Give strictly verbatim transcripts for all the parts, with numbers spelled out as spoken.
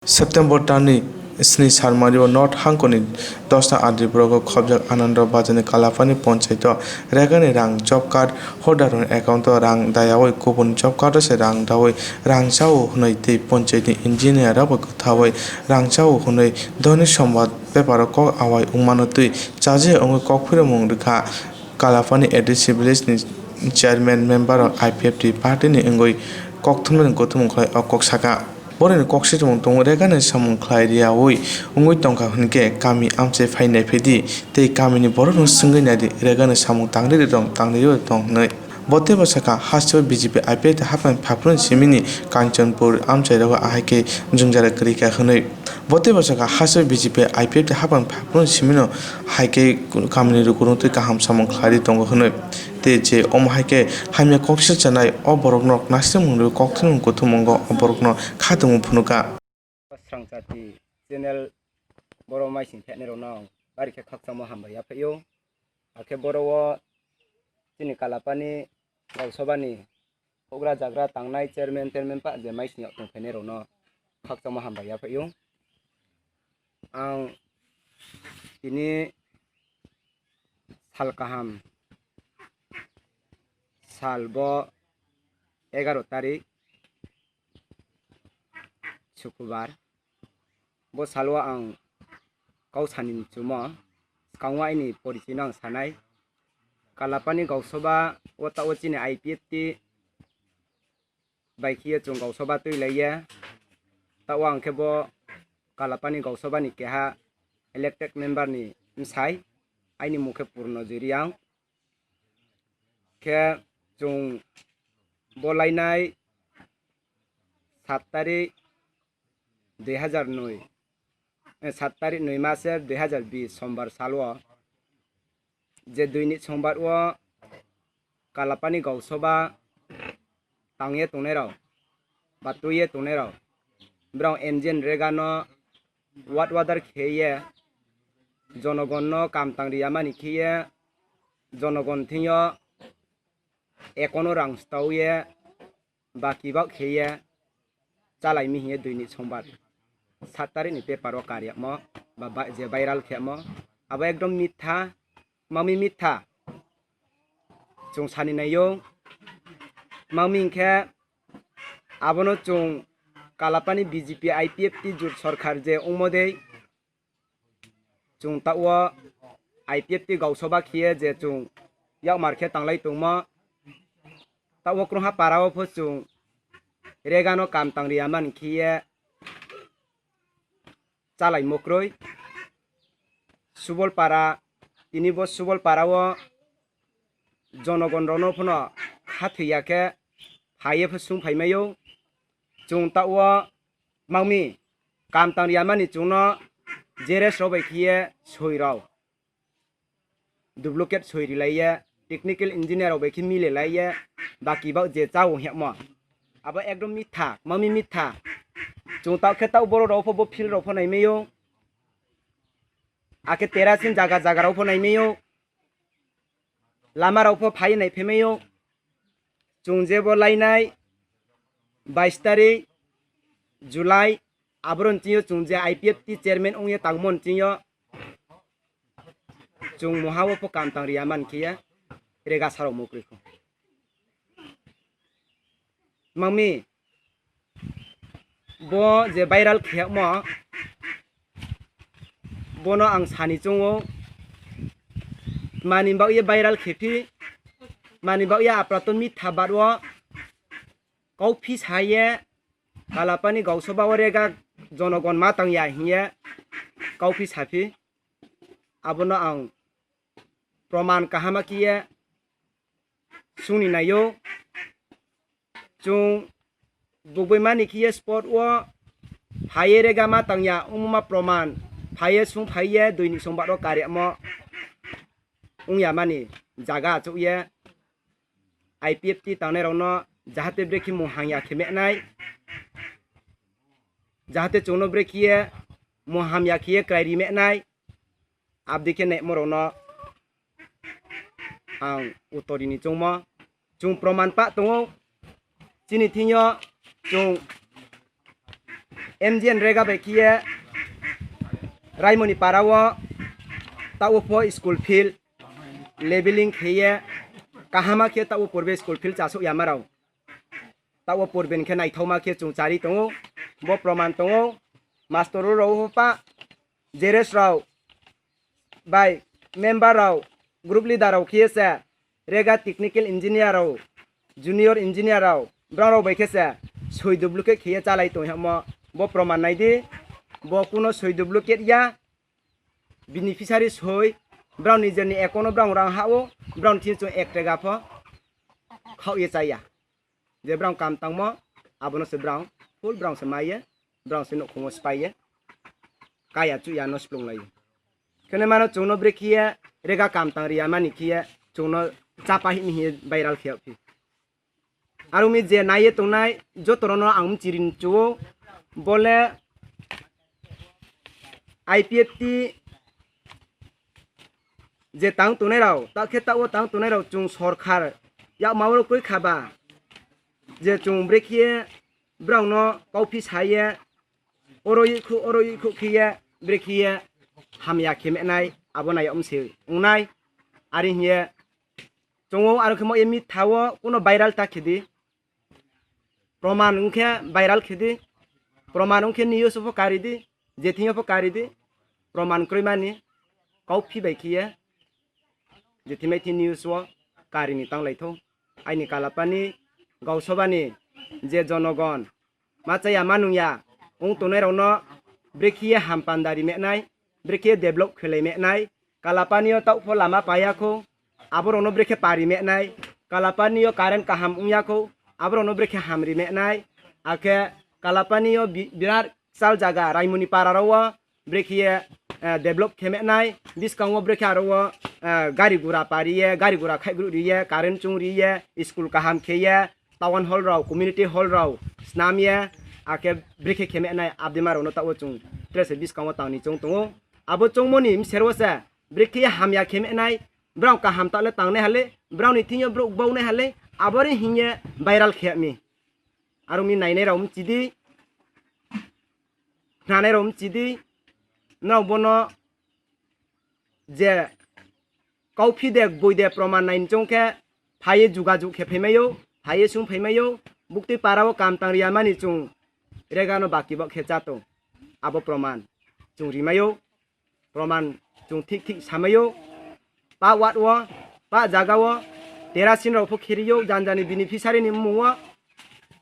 September talni sni salmario North Hangkoni dosna adri borogo khobjak Anando Bazarni Kalapani Ponchaito regani rang job card holderrokni account-o rang dayawi kubun job card-o se rang dawi rang chao hwnwi tei ponchaitni engineer-rokbo kwthawi rang chao hwnwi Dainik Samvad paper-o kok awai wngmano twi chaje wngwi kok phirmung rwkha Kalapani A D C village-ni chairman member-rok I P F T party-ni wngwi kokthumnani kuthumung khlai o kok sakha. Borokni kok sichimung tongo, regani samung khlai riyawi wngwi tongkha hwnkhe kami amchai phai naiphaidi tei kamini borokno swngwi naidi, regani samung tangri ri tong, tangriwi tong hwnwi. Bo teibo sakha, hasteo B J P I P F T haphang phaphru simini Kanchanpur amchairogo ahai khe jwngjara kwrwi kha hwnwi. Bo teibo sakha, hasteo B J P I P F T haphang phaphru simino hai khe kamini rukunu twi kaham samung khlai ri tongo hwnwi. Tei je omo hai khe hamya kok silchanai o borokno naisingmung rwui kokthumung kuthumung o borokno khatungmung phunukha. Srangchati channel borok maising phainairokno ang bari khe khakchangma hambai yaphaio. Hakhe borok o chini Kalapani Gausobani hugra jagra tangnai chairman, chairman pa je maising tong phainairokno khakchangma hambai yaphaio. Ang tini sal kaham, sal bo egaro tarik, Sukubar. Bo salo ang kau sani muchumo, swkango aini porichino ang sanai. Kalapani Gausoba o ta o chini I P F T bai khiye chwng Gausoba twi laiya. Ta o ang khe bo Kalapani Gausobani keha elected member ni bwsai, aini mung khe Purno Jiriang. Khe chwng bo lainai sat tarik dui hazar noi, eh, sat tarik noi maser dui hazar bis sombar salo je Dainik Samvad o Kalapani Gausoba tangye tongnairok ba twiye tongnairok, borok engine regano wad wadar kheye, jonogonno kam tang riyamani khiye, jonogon thwngyo ekono rang stauye, baki bak kheye chalaimi hiye Dainik Samvad sat tarikni paper o karyamo ba, ba, je viral khemo, abo ekdom mitha, mami mitha. Chwng sani naio, mami hinkhe abono chwng Kalapani B J P I P F T jut sorkar je wngmo dei, chwng ta o I P F T Gausoba khiye je chwng yakmar khe tanglai tongmo, ta o kwrwngha para o pho chwng regano kam tang riyamani khiye chalai mokroi. Subol para, tini bo Subol para o jonogon rokno phano kha thwiya khe phaiye pho sung phai maio. Chwng ta o mangmi kam tang riyamani chwngno J R S rok bai khiye soi rok, duplicate soi rilaiye, technical engineer rok bai khe mile laiye, baki bak je chao hemo. Abo ekdom mitha, mami mitha. Chwng ta khe ta o borok rok pho bo field rok pho nai maio. Akhe terracing jaga jaga rok pho nai maio. Lama rok pho phai nai phai maio. Chwng je bo lainai bais tarik July, aboroni chwngyo chwng je I P F T chairman wngya tangmoni chwngyo chwng moha o pho kam tang riya man khiya rega sarok mukrwi kho. Mami, bo je viral kheyakmo, bono ang sani chongo, mani bagwi viral khephi, mani bagwi aprato mitha barwo, kauphi saye, Kalapani Gausoba o rega jonogon ma tangya hiye, kauphi saphi, abono ang proman kahama khiye sungni naio. Chwng bugwi mani khiye spot o phaiye rega ma tangya wngma proman phaiye sung phaiye dui ni chwng baro karyamo wngya mani jaga achukye I P F T tangnai rokno jahate brekhe mung hangya khe menai, jahate chwngno brekhe mung hamya khiye kwrai ri menai. Abdi khe naimo rokno ang uttorini chongmo. Chwng proman pa tongo. Chini thingyo chwng M G N rega bai khiye Raimoni para o tao pho school field leveling khiye kahama khe tao purbe school field chasuk yama rao. Tao purben khe naithokma khe chwng chari tongo, bo proman tongo. Master rao pa Jeres rao bai member rao, group leader rao khiye se rega technical engineer rao, junior engineer rao, brao rao bai khe se soi duplicate khiye chalai tong hamo, bo proman naidi. Bo kuno soi duplicate ya, beneficiary soi, brao ni jerni account o brao rang ha o, brao ni thing chwng ek tega pho khao ye chaya. Je brao kam tangmo, abono se brao full brao se maiye, brao se nukhungo spaiye, kaya chuya no splung lai. Khene mano chwngno brekhiye rega kam tang riya mani khiye chwngno chapa hini hiye viral khiya phi. Arumi je naiye tongnai jotorono ang mchirin chuo, bole I P F T je tang tongnai rao, ta khe tao tang tongnai rao chwng sorkar yak mauro koi khaba je chwng brekhiye brao no kauphi saye oro ikhu oro ikhu khiye brekhiye hamya khemenai abo nai omse wngnai. Ari hiye chongo aro khe mo emi thawo kuno viral ta khedi. Proman wngkhe viral khedi. Proman wngkhe news pho karidi, jething pho karidi. Proman kroimani kauphi bai khiye jethimai thi news o karini tanglai tho. Aini Kalapani Gausobani je jonogon machaya manungya wng tongnai rokno brekhiye hampanda rimenai, brekhiye develop khelai menai. Kalapani o tao pho lama paya kho, aborokno brekhe pari menai. Kalapani o current kaham wngya kho, aborokno brekhe hamri menai. Akhe Kalapani o bi- birat sal jaga Raimoni para rao brekhiye develop khemenai. Biskango brekhe aro o gari gura pariye, gari gura khaibru riye, current chung riye, school kaham kheye, town hall rao, community hall rao snamye, akhe brekhe khemenai abdima rokno tao chwng trese biskango tangni chwng tongo. Abo chwngmoni msero se brekhe hamya khemenai, brao kaham tale tangnai hale, brao ni thingyo bro baunai hale, abori hinye viral kheyami. Arumi nainai rao mchidi, khnanai rao mchidi, nrao bono je kauphi de boi de proman nai chong khe phaiye jugajug khe phaimaio, phaiye sung phaimaio, buktui para o kam tang riya mani chwng rega no baki bo khe chato. Abo proman chwng rimaio, proman chwng thik thik samaio. Pa ward o, pa jaga o, terasin rao pho khiriyo, janjani beneficiary ni mmung o,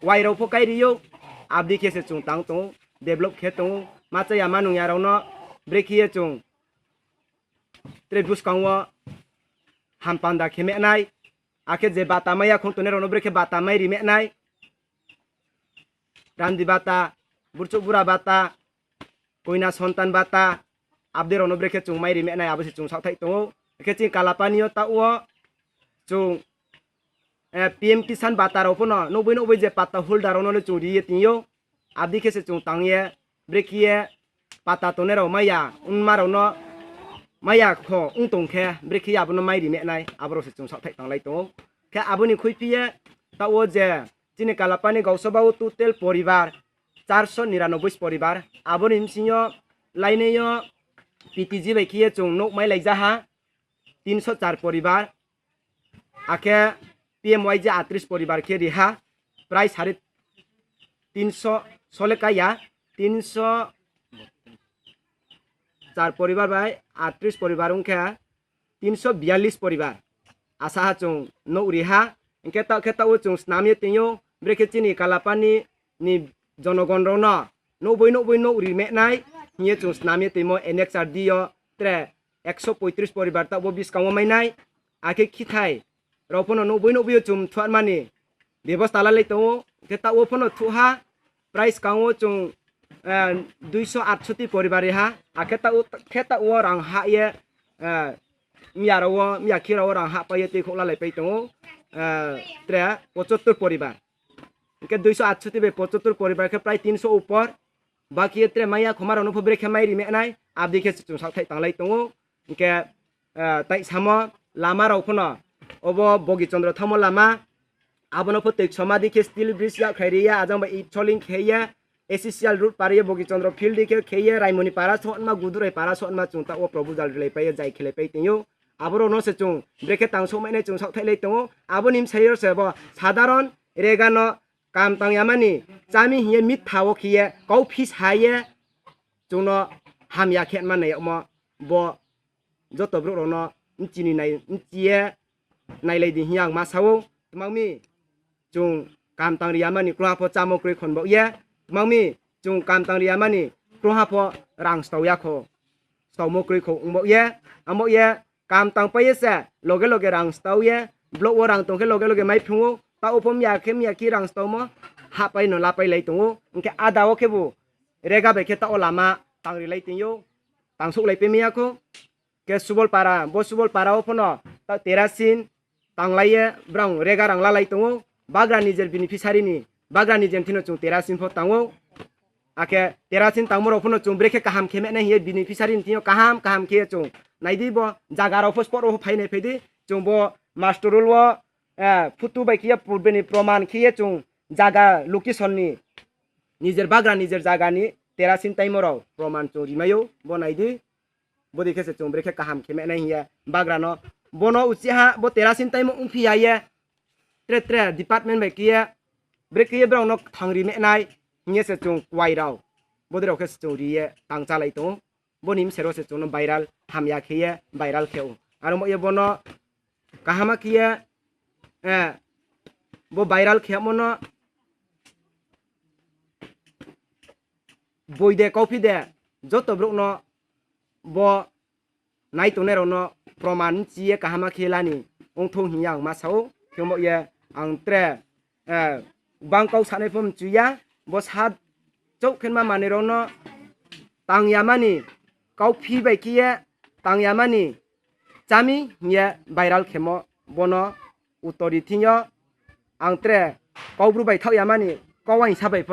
wai rao pho kairiyo, abdi khe se chwng tang tongo, develop khe tongo, machaya manungya rao no brekhiye chwng tre bwskango hampanda khemenai, akhe je bata maya khong tongnai rokno brekhe bata mai rimenai, randi bata, burchuk bura bata, koina sontan bata, abde rokno brekhe chwng mai rimenai, abo se chwng sakthai tongo. Khe chini Kalapani o tao chwng P M Kisan bata rok phano nukbai nukbai je patta holder rokno chwng riye tongyo. Abdi khe se chwng tangye, brekhiye pata tongnai rok maya wngma rokno maya kho wng tong khe brekhiye abono mai rimenai, aborok se chwng sakthai tanglai tongo. Khe aboni khuiphiye tao je chini Kalapani Gausoba o total poribar charso niranoboi poribar, aboni bisingo laineo P T G bai khiye chwng nuk mai laijaha tinso char poribar, akhe P M Y G atris poribar khe riha, prai sare tinso sole kaya, tinso char poribar bai atris poribar wngkha tinso biyallis poribar. Asa ha chwng nuk riha, hwnkhe ta khe tao chwng snamye tongyo, brekhe chini Kalapani ni jonogon rokno nukbai nukbai nuk rimenai hinye chwng snamye tongmo N X R D o tre ekso poitris poribar tao bwskango mainai, akhe khithai rok phano nukbai nukbai o chwng thuarmani bebosta lalai tongo, hwnkhe tao phano thuha price kango chwng duiso atsoti poribar riha, akhe tao khe tao rang ha ye miya rao miya khira o rang ha pai ye twi khok lalai pai tongo tre pochottor poribar. Hwnkhe duiso atsoti bai pochottor poribar khe prai tinso upor. Baki tre maya khoma rokno pho brekhe mai rimenai, abdi khe chwng sakthai tanglai tongo. Hwnkhe tai samo lama rok phano obo Bogi Chandra thamo lama, abono pho twi somadi khe steel bridge yak khai riya, ajang bai ip soling kheye, S C C L road pariye Bogi Chandra field dike kheye Raimoni para sotma, Gudurai para sotma chwng ta o proposal rilai paiye jai khelai pai tongyo. Aborokno se chwng brekhe tang sokmai nai chwng sok thailai tongo. Aboni bwsai se bo sadharon rega no kam tang yamani chami hiye mitha o khiye kau phis haye chwngno hamya khe manai yokmo bo joto borok rokno mchini nai mchiye nailai di hiya ang ma sao. Twmangmi chwng kam tang riyamani kroha pho chamo kwrwi khon bo ye. Twmangmi chwng kam tang riyamani kroha pho rang stau ya kho. Stau mo kwrwi kho wng bo ye. Amo ye kam tang pai ye se loge loge rang stau ye. Block o rang tong khe loge loge mai phungo. Ta o pho miya khe miya ki rang stau mo ha pai no la pai lai tongo. Hwnkhe ada o khe bo rega bai khe ta o lama tang ri lai tongyo. Tang sok lai pe miya kho. Ke Subol para, bo Subol para o phono ta terasin tang lai ye brang rega rang la lai tongo. Bagra nijer beneficiary ni, bagra nijer thino chwng terasin pho tango. Akhe terasin tangmo rok phono chwng brekhe kaham khe mene hiye beneficiary ni thino kaham kaham khe chwng. Naidi bo jaga rok pho spot rok pho phainai phaidi chwng bo master rule o, eh, photo bai khiya purbe ni proman khiye chwng jaga location ni nijer bagra nijer jaga ni terasin taimo rok proman chwng rimayo bo naidi. Bodi khe se chwng brekhe kaham khe menai hiya bagrano. Bono uchiha bo terasin taimo wngphi ya ye. Tre tre department bai kiye brekhe ye borokno thangri menai hiye se chwng kuwai rao. Bodi rao khe se chwng riye tang chalai tongo. Boni msero se chwngno viral hamya khe ye viral khe o. Aro mo ye bono kahama khe ye, eh, bo viral khe mono boi de, kophi de, joto borokno bo nai tongnai rokno proman chiye kahama khe lani wngthok hinya ang ma sao. Khe mo ye ang tre, eh, bang kau sanai pho mchuya, bo sa chouh khenma manwi rokno tang yamani, kau phi bai khe ye tang yamani chami hiye viral khemo bono uttori thingyo ang tre kau bru bai thok yamani kau waisa bai pho